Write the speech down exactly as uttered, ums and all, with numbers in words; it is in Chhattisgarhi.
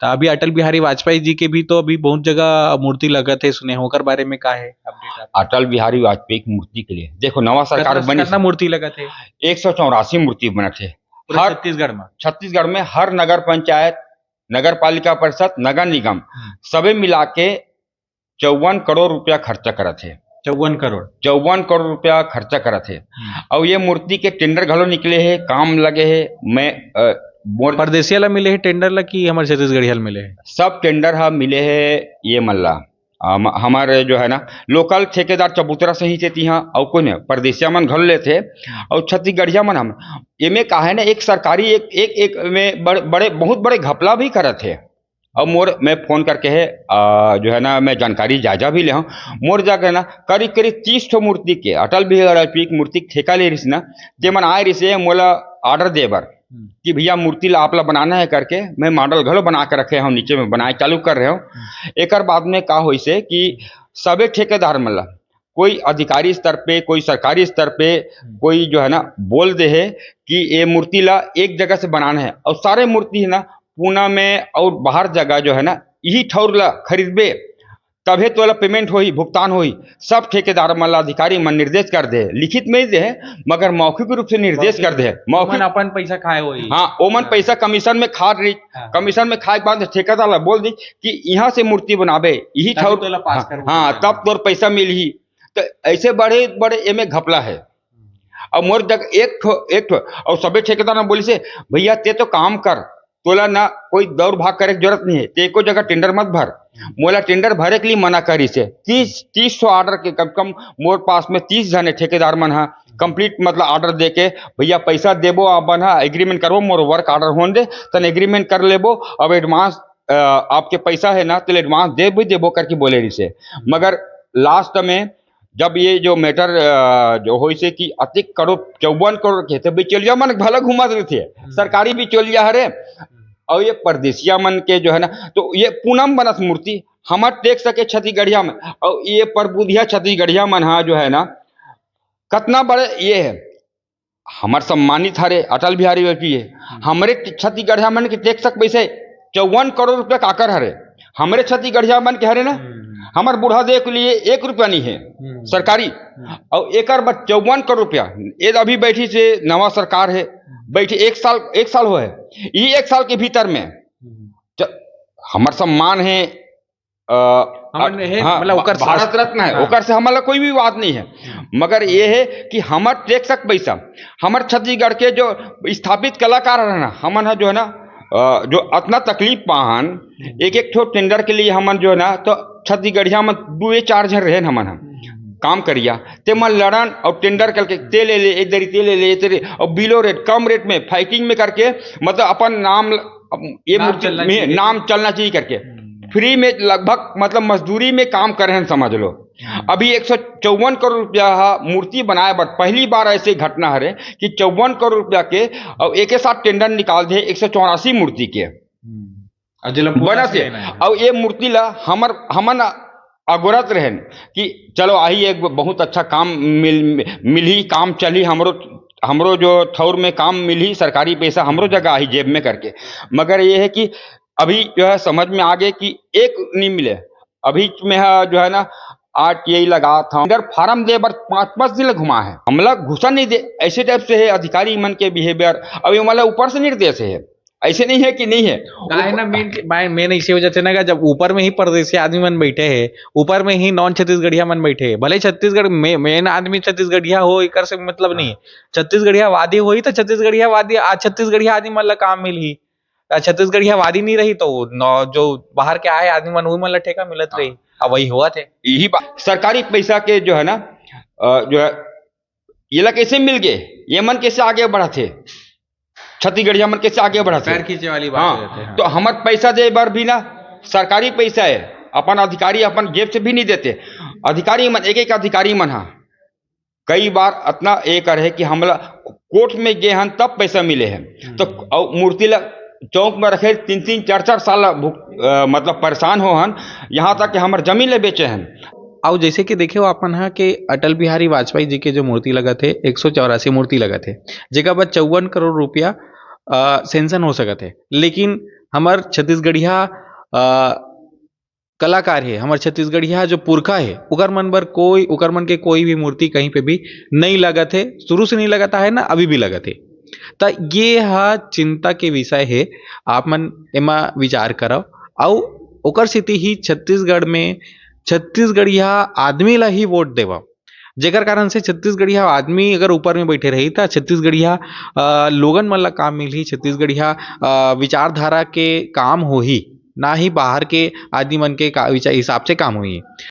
तो अभी अटल बिहारी वाजपेयी जी के भी तो अभी बहुत जगह मूर्ति लगत हे, सुने हो, ओकर बारे में का है अपडेट? अटल बिहारी वाजपेयी की मूर्ति के लिए देखो, नवा सरकार बनी, कितना मूर्ति लगत है? एक सौ चौरासी मूर्ति बनत है। हर छत्तीसगढ़ में, छत्तीसगढ़ में हर नगर पंचायत, नगर पालिका परिषद, नगर निगम, सबे मिला के चौवन करोड़ रुपया खर्चा करत हे। चौवन करोड़? चौवन करोड़ रुपया खर्चा करत हे। अउ ये मूर्ति के टेंडर घलो निकले हे, काम लगे हे। मैं, अ, बोल परदेसिया ला मिले हे टेंडर ला कि हमर छत्तीसगढ़िया ला मिले हे? सब टेंडर हा मिले हे ये मन ला। हम-, हमारे जो है ना, लोकल ठेकेदार चबूतरा से ही से तिहा, अउ कोई नहीं, परदेसिया मन घलो लेथे, अउ छत्तीसगढ़िया मन हम, एमे का है ना, एक सरकारी, एक, एक, एक में बड़-, बड़े, बहुत बड़े घपला भी करत हे। अब मोर, मैं फोन करके है, आ, जो है ना, मैं जानकारी जायजा भी ले हूँ। मोर जगह ना करीब करीब तीस ठो मूर्ति के, अटल बिहारी वाजपेयी की मूर्ति के ठेका ले रहिस ना, जे मन आए रहिस हे मोला ऑर्डर दे बर कि भैया, मूर्ति ला आप ला बनाना है करके, मैं मॉडल घलो बना के रखे हूँ, नीचे में बनाए चालू कर रहे हूँ। एकर बाद में का होइस हे कि सबे ठेकेदार मन ला कोई अधिकारी स्तर पे, कोई सरकारी स्तर पे, कोई जो है ना, बोल दे हे कि ये मूर्ति ला एक जगह से बनाना है, और सारे मूर्ति है ना, पुणे में और बाहर जगह जो है ना, इही ठौर ला खरीदबे, तभे तोला पेमेंट होही, भुगतान होही। सब ठेकेदार मन ला अधिकारी मन निर्देश कर दे, लिखित में ही दे हे, मगर मौखिक रूप से निर्देश कर दे हे। मौखिक ओमन अपन पैसा खाए होही। हाँ, ओमन हाँ। पैसा कमीशन में खा रही, हाँ। कमीशन में खाए के बाद ठेकेदार ला बोल दी कि यहाँ से मूर्ति बनाबे, इही तभी ठौर तोला पास हाँ, करबो हाँ, पैसा। तब तोर पैसा मिलही। तो ऐसे बड़े बड़े एमे घपला है। अब मोर जग एक ठो, एक ठो, और सबे ठेकेदार ने बोलिस हे, "भैया, ते तो काम कर, तोला ना कोई दौड़ भाग करे के जरूरत नहीं है, ते एको जगह टेंडर मत भर।" मोला टेंडर भरे के लिए मना करिस हे। तीस, तीस ठो ऑर्डर के कम से कम मोर पास में तीस झने ठेकेदार मन हा कंप्लीट, मतलब, ऑर्डर दे के, "भैया, पैसा देबो, अपन हा एग्रीमेंट करबो, मोर वर्क ऑर्डर होन दे, तन एग्रीमेंट कर लेबो, अब एडवांस, अ, आपके पैसा है ना, तेला एडवांस दे भी देबो," करके बोले रहिस हे। मगर लास्ट में जब ये जो मैटर, अ, जो होइस हे कि अतेक करोड़, चौवन करोड़ के, तो बिचौलिया मन भला घुमत रहिथे, हम्म। सरकारी बिचौलिया हरे, हम्म। और ये परदेसिया मन के जो है ना, तो ये पूनम बनत मूर्ति, हमर टैक्स के छत्तीसगढ़िया में, और ये परबुधिया छत्तीसगढ़िया मन हा जो है ना, कतना बड़े ये है, हमर सम्मानित हरे अटल बिहारी वाजपेयी हे, हम्म। हमरे छत्तीसगढ़िया मन के टैक्स के पैसे चौवन करोड़ रुपया काकर हरे, हमरे छत्तीसगढ़िया मन के हरे ना, हम्म। हमर बूढ़ा देव के लिए एक रुपया नहीं है हम्म। सरकारी, हम्म। और एकर बाद चौवन करोड़ रुपया, ये अभी बैठी से नवा सरकार है, हम्म। बैठी एक साल, एक साल हो है, ये एक साल के भीतर में हम्म। च-, हमर सम्मान है, अ, हमन में हे, हाँ, मतलब, ओकर भारत रत्न है, हाँ। ओकर से हमन ला कोई विवाद नहीं है। हम्म। मगर ये है कि हमर टैक्स के पैसा, हमर छत्तीसगढ़ के जो स्थापित कलाकार है ना, हमन ह जो है ना, अ, जो अतना तकलीफ पाहन, हम्म। एक एक ठो टेंडर के लिए हमन जो है ना, तो छत्तीसगढ़िया मन दुए चार झन रहेन हमन ह, हम्म। काम करिया, ते मन लड़न और टेंडर करके ते ले ले, ए दरी ते ले ले, ए तेरे, और बिलो रेट, कम रेट में, फाइटिंग में करके, मतलब, अपन नाम ल-, अप-, ये नाम मूर्ति चलना में चाहिए। नाम चलना चाहिए करके। हम्म। फ्री में लगभग, मतलब, मजदूरी में काम करे हैं, समझ लो। हम्म। अभी एक सौ चौवन करोड़ रुपया हा मूर्ति बनाए बर पहली बार ऐसे घटना हरे कि चौवन करोड़ रुपया के और एक साथ टेंडर निकाल दे एक सौ चौरासी मूर्ति के। हम्म। और जेला पूरा बना से से लेना है। और ये मूर्ति ला हमर, हमन अगोरत रहन कि चलो, आही एक बहुत अच्छा काम मिल, मिलही, काम चलही, हमरो, हमरो जो ठौर में काम मिलही, सरकारी पैसा हमरो जगह आही जेब में करके। मगर ये है कि अभी जो है समझ में आ गए कि एक नहीं मिले। अभी में है जो है ना, आठ यही लगा था, टेंडर फार्म दे बर पाँच पाँच दिन घुमा है, हमला घुसा नहीं दे, ऐसे टाइप से है अधिकारी मन के बिहेवियर। अभी मतलब ऊपर से निर्देश है, ऐसे नहीं है कि नहीं है। काहे ना, मेन, मेन ऐसे हो जाते ना, जब ऊपर में ही परदेसी आदमी मन बैठे हैं, ऊपर में ही नॉन छत्तीसगढ़िया मन बैठे हैं, भले छत्तीसगढ़ में मेन आदमी छत्तीसगढ़िया हो, एकर से मतलब नहीं है। छत्तीसगढ़िया वादी होई तो छत्तीसगढ़िया वादी, आ, छत्तीसगढ़िया आदमी मन ला काम मिलही। आ, छत्तीसगढ़िया वादी नहीं रही तो नौ-, जो बाहर के आए आदमी मन, वो मन ला ठेका मिलत रही। अब वही हुआ थे। यही बात, सरकारी पैसा के जो है ना, अ, जो है, ये ला कैसे मिल गए, ये मन कैसे आगे बढ़त हे, छत्तीसगढ़िया मन कैसे आगे बढ़त हे? पैर खींचे वाली बात हाँ, हो जाती है, हाँ। तो हमर पैसा दे बर भी ना, सरकारी पैसा है, अपन अधिकारी अपन जेब से भी नहीं देते। अधिकारी मन, एक एक अधिकारी मन हा कई बार अतना ये करे कि हमला कोर्ट में गे हन तब पैसा मिले है। हम्म। तो अउ मूर्ति ला चौक में रखे तीन तीन चार चार साल भुग-, अ, मतलब परेशान हो हन, यहाँ तक कि हमर जमीन ले बेचे हन। अउ जैसे कि देखे हो अपन हा कि अटल बिहारी वाजपेयी जी के जो मूर्ति लगत हे, एक सौ चौरासी मूर्ति लगत हे, जेकर बर चौवन करोड़ रुपया, अ, sanction हो सकत हे, लेकिन हमर छत्तीसगढ़िया अ, कलाकार हे, हमर छत्तीसगढ़िया जो पुरखा हे, ओकर मन बर कोई, ओकर मन के कोई भी मूर्ति कहीं पे भी नहीं लगत हे, शुरू से नहीं लगत आहे ना, अभी भी लगत हे। त ये ह चिंता के विषय हे, आप मन एमा विचार करव। अउ ओकर सेती ही छत्तीसगढ़ में छत्तीसगढ़िया आदमी ला ही वोट देवव, जेकर कारण से छत्तीसगढ़िया आदमी अगर ऊपर में बैठे रही, त छत्तीसगढ़िया, अ, लोगन मन ला काम मिलही, छत्तीसगढ़िया, अ, विचारधारा के काम होही, ना ही बाहर के आदमी मन के का-, विचार, हिसाब से काम होही।